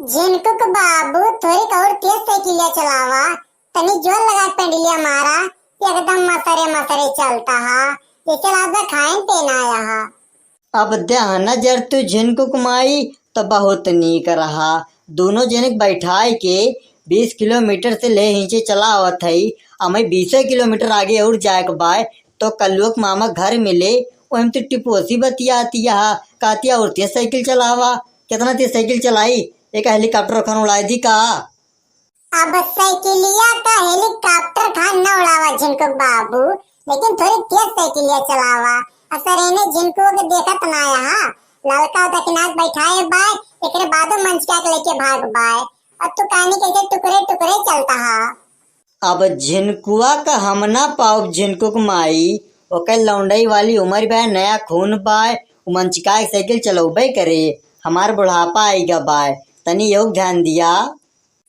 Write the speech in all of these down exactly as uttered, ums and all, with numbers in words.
झिनकुक बाबू, थोड़ी और तेज साइकिलिया चलावा, तनी जोर लगा के पेडलिया मारा, एकदम मसरे मसरे चलता हा, जैसे लागत खाइन पे ना आया हा। अब द्या नजर तू झिनकुक माई, तो बहुत नीक रहा। दोनों जने के बैठाए के बीस किलोमीटर से ले हिंचे चला आवत हई, हमें बीसे किलोमीटर आगे और जाए के बाय, तो कल्लुआ के मामा घर मिले, ओहिम तू टिपोसी बतियातिया, कहतिया और तेज साइकिल चलावा, कितना तेज साइकिल चलाई, एक हेलीकॉप्टर खान उड़ाई दी का? अब साइकिलिया का हेलीकॉप्टर खान न उड़ावा झिनकुक बाबू, लेकिन थोड़ी तेज साइकिलिया चलावा। असरे ने झिनकुआ के देखत ना आया हा, ललका दखिनाक बैठाए बाय, एकरे बादो मंचका के लेके भाग बाय। अब तू कहानी कैसे टुकड़े टुकड़े चलता हा। अब झिनकुआ का हम ना पाउब झिनकुक माई, ओकर लौंडई वाली उमर बाय, नया खून बाय, उ मंचका के साइकिल चलौबे करे, हमार बुढ़ापा आई गा बाय, तनी योग ध्यान दिया।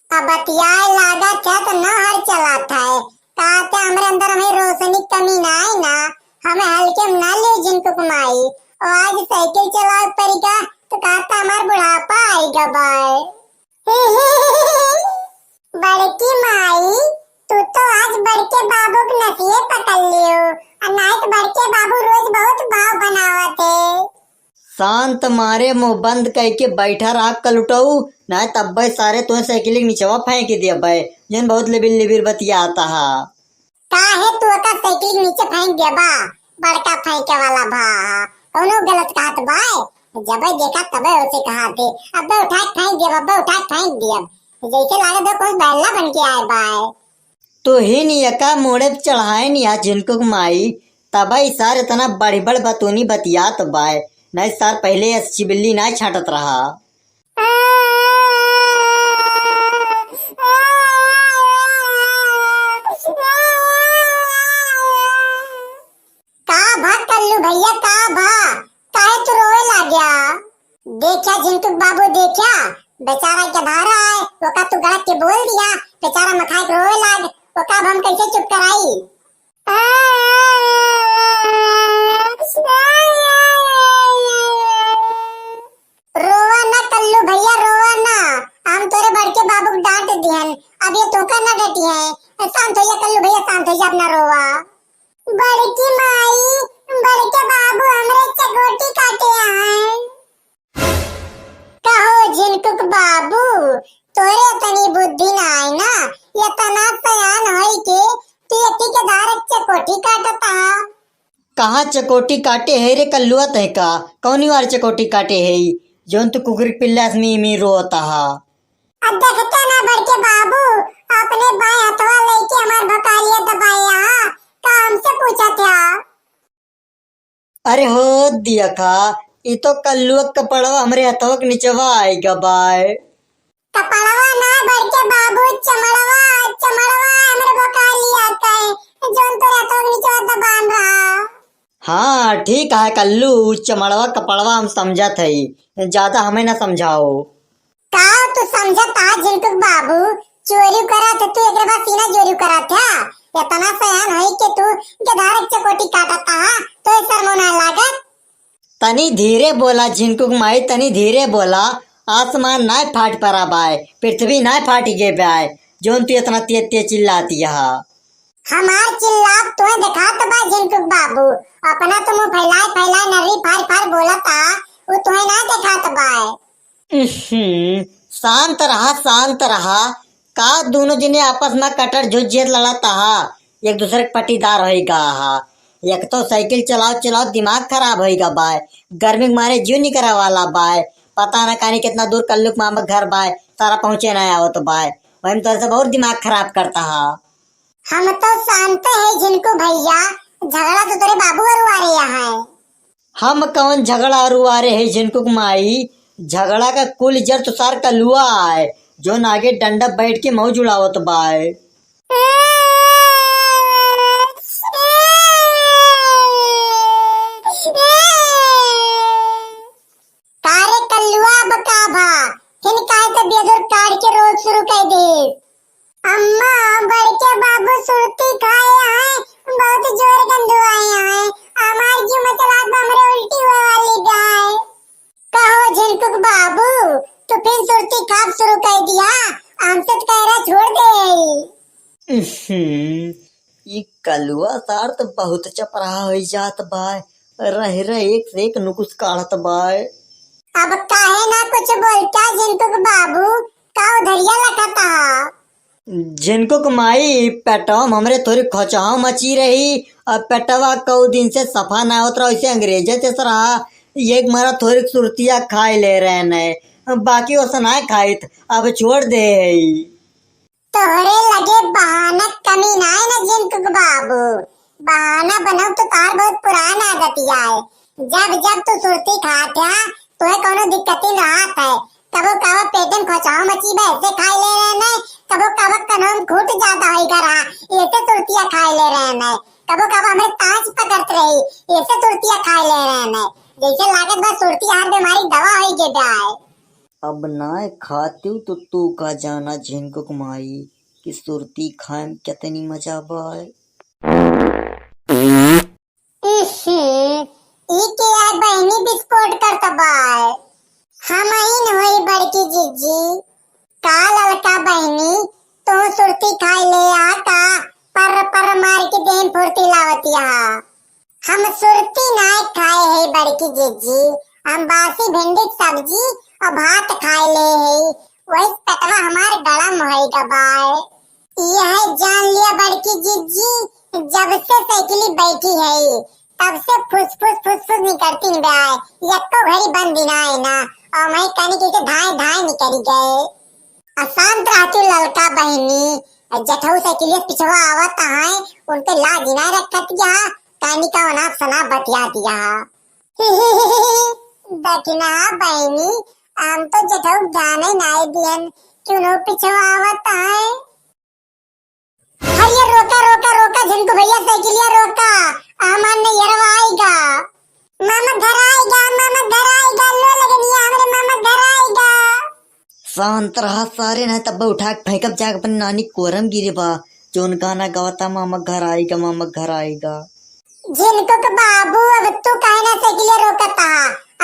अब बतियाए लागत है तो न हर चलात है। का ते हमरे अंदर हमें रोशनी कमी ना आई ना, हमें हल्के में ना ले झिनकुक माई। और आज साइकिल चलावे पड़ी का तो का ते हमार बुढ़ापा आई गा बाय। बड़की माई, तू तो आज बड़के बाबू के नसिए पकड़ लियो, और नाई तो बड़के बाबू रोज बहुत भाव बनावत है। शांत मारे मुंह बंद कइके बैठा रहा कलुटऊ, नाहीं तब्बे सारे तोहे साइकिल के निचवा फेंक देबे, जन बहुत लिबिर लिबिर बतियात हा। काहे तू ओका साइकिल के नीचे फेंक देबा? बड़का फेंके वाला भा, कौनो गलत कहत बाय? जबे देखा तबे ओसे कहा दे, अब्बे उठा के फेंक देब, अब्बे उठा के फेंक देब। जैसे लागत हो कुछ बैला बन के आए बाय। तोहिन एका मोड़े पे चढ़ाइन या झिनकुक माई, तबई सार इतना बड़ी बड़ बतूनी बतियात बाय, नहीं सार पहले अस चिबिल्ली ना छाटत रहा। का भा कल्लू भैया, का भा, काहे तू रोवे लाग्या? देखा झिनकुक बाबू, देखा, बेचारा के धारा आए, ओका तू गड़क के बोल दिया, बेचारा मथाए के रोवे लाग, ओका अब हम कैसे चुप कराई? रोवा ना कल्लू भैया, रोवा ना, हम तोरे बड़के बाबू के डांट दिहन, अब ये तोका ना डटी है। शांत हो जा कल्लू भैया, शांत हो जा, अपना रोवा। बड़की माई, बड़के बाबू हमरे चकोटी काटे आए। कहो झिनकुक बाबू, तोरे तनी बुद्धि ना आए ना, ये तना सयान होई के तू एती के धारक चकोटी काटता। कहाँ चकोटी काटे है रे कल्लुआ तहका? कौनी वार चकोटी काटे है, जौन तू कुकुर के पिल्ला से मी मी रोता हा? अब देखते ना बड़के बाबू, अपने बाएं हथवा लेके हमार भकारिया दबाया, का हमसे पूछा था? अरे हो दिया खा, ई तो कल्लुआ के कपड़वा हमरे हथवा के निचवा आई गबाय। कपड़वा ना बड़के बाबू, चमड़वा, चमड़वा हमरे भकारिया के, जौन तोरे हथवा के निचवा दबान रहा। हाँ, ठीक है कल्लू, चमड़वा कपड़वा हम समझत हई, ज्यादा हमें ना समझाओ। का तू समझत हा झिनकुक बाबू? चोरी करत है तू, एकरे बाद सीना जोरी करत है। इतना सयान होई के तू गधारक चकोटी काटत हा, तो शर्मो ना लागत? तनी धीरे बोला झिनकुक माई, तनी धीरे बोला। आसमान नाय फाट परा बाय, पृथ्वी नाय फाटी गे बाय, जौन तू इतना तेज तेज चिल्लाती हा। हमार चिल्लात तोहे देखात बा झिनकुक बाबू, अपना तो मुंह फैलाए फैलाए नर्री फार फार बोलत आ, उ तोहे ना देखात बाय। उहुं, शांत रहा, शांत रहा। का दोनों जने आपस में कटर झुझियत लड़त हा, एक दूसरे के पटीदार होई गा हा। एक तो साइकिल चलाओ चलाओ दिमाग खराब होई गा बाय, गर्मी के मारे जियो निकरा वाला बाय। पता ना कानी कितना दूर कल्लुक मामा घर बाय, तारा पहुँचे ना आवत बाय, वही में तोरे सब और दिमाग खराब करता हा। हम तो शांत है झिनकू भैया, झगड़ा तो तोरे बाबू अरुआरे यहाँ है। हम कौन झगड़ा अरुआरे है झिनकुक माई? झगड़ा का कुल जड़ तो सार कलुआ आए, जौन आगे डंडा बैठ के मौज उड़ावत बाय। का रे कल्लुआ, अब का भा? फिन काहे तो बेदर काट के रोज शुरू कर दे? अम्मा, बड़के बाबू सुरती खाए हैं, बहुत जोर गंधुआए हैं। हमार जीव मचलात बा, हमरे उल्टी हुए वाली गाय। कहो झिनकुक बाबू, तू फिर सुरती खाब शुरू कर दिया, हमसे तो कह रहा छोड़ दे। हम्म, ई कलुआ सार तो बहुत चपराहा होइ जात बाय, रह रह एक से एक नुकुस काढ़त बाय। अब काहे ना कुछ बोलता झिनकुक बाबू, का उधरिया लखत हा? झिनकुक माई, पेटवा में हमरे थोरी खोचहा मची रही, अब पेटवा कऊ दिन से सफा ना होत रहा, वैसे अंग्रेजे जैसे रहा, एक मारा थोरी सुरतिया खाए ले रहे ने, बाकी ओसे ना खाइत, अब छोड़ दे है। तोहरे लगे बहाना कमी नाय न झिनकुक बाबू, बहाना बनाऊ तो तार बहुत पुरान आदतिया है। जब जब तू सुरती खात है, तोहे कौनो दिक्कत ही रहत है। कबो कबो पेट में खोचाव मची बा, ऐसे खाई ले रहे नहीं, कबो कबो कनों में खूट ज्यादा होई गा रहा, ऐसे सुरतिया खाई ले रहे नहीं, कबो कबो हमरे ताज पकड़त रही, ऐसे सुरतिया खाई ले रहे नहीं। जैसे लागत बा सुरती हर बीमारी दवा होई गे बा। अब नाय खातिउ तो तू का जाना झिनकुक माई कि सुरती खाए में कितनी मजा बाय। इही, ई के यार बहिनी विस्फोट करत बाय। हम ही न होई बड़की जिज्जी। का ललका बहिनी, तू सुरती खाई ले आ का पर पर मार के देह फुर्ती लावतिया। हम सुरती नाय खाए है बड़की जिज्जी, हम बासी भिंडी के सब्जी और भात खाए ले है, वही पेटवा हमार गरम होई गबाए। यह जान लिया बड़की जिज्जी, जब से साइकिली बैठी है, तब से फुस फुस फुस फुस निकलती बाय, यक्को घड़ी बंद ना है ना, और मैं कनी के धाए धाए निकल गए। अशांत रहतू ललका बहिनी, जठऊ साइकिलिया पिछवा आवत है, उनके लाज ना रखत या, कानी का अनाप शनाप बतिया दिया। दखिना बहिनी, हम तो जठऊ जाने नाय दियन, क्यों नो पिछवा आवत है। भैया रोका, रोका, रोका, झिनकू भैया साइकिलिया रोका, हमार नैहरवा आइगा। मामा घर आइगा, मामा घर आइगा, लो लगनिया हमरे मामा घर आइगा। शांत रहा सारे, नहीं तब उठा के फेंकब जाके अपनी नानी कोरम गिरे बा, जोन गाना गावता मामा घर आइगा, मामा घर आइगा। झिनकू के बाबू, अब तू काहे ना साइकिलिया रोकता?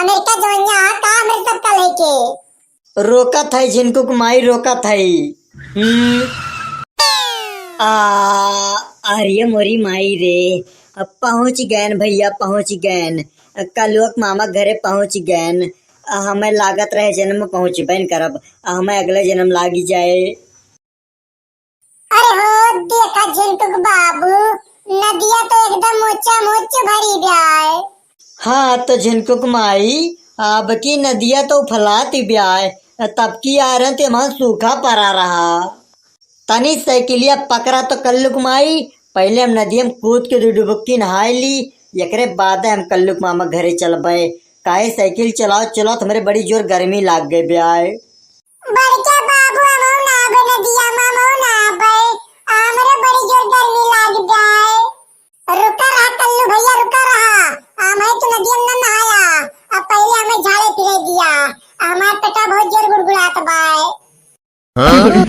अमेरिका जोनिया का हमरे सब का लेके? रोकत है झिनकुक माई, रोकत है। हम्म। आ, अरे मोरी माई रे, अब पहुँच गएन भैया, पहुँच गएन। कलुअक मामा घरे पहुँच गएन। आ, हमें लागत रहे जन्म में पहुँचबे न करब, आ, हमें अगले जन्म लागी जाए। अरे हो, देखा झिनकुक बाबू, नदिया तो एकदम मोचा मोच भरी ब्याय। हाँ, तो झिनकुक माई, अब की नदिया तो उफलात ब्याय, तब की आ रहे ते वहाँ सूखा पड़ा रहा। तनी साइकिलिया पकड़ा तो कल्लुक माई, पहले हम नदिया में कूद के दो डुबकी नहाए ली, एकरे बाद हम कल्लुक मामा घरे चलबे। काहे साइकिल चलाओ चलाओ, हमरे बड़ी जोर गर्मी लाग गए ब्याय। बड़का बाबू, हमहू नहाबे नदिया में, हमहू नहाबे। हमरे बड़ी जोर गर्मी लाग जाए। रुका रहा कल्लू भैया, रुका रहा। हमहू तो नदिया में न नहाया। अब पहले हमें झाड़े फिरे दिया। हमार पेटा बहुत जोर गुड़गुड़ात बाय। हाँ?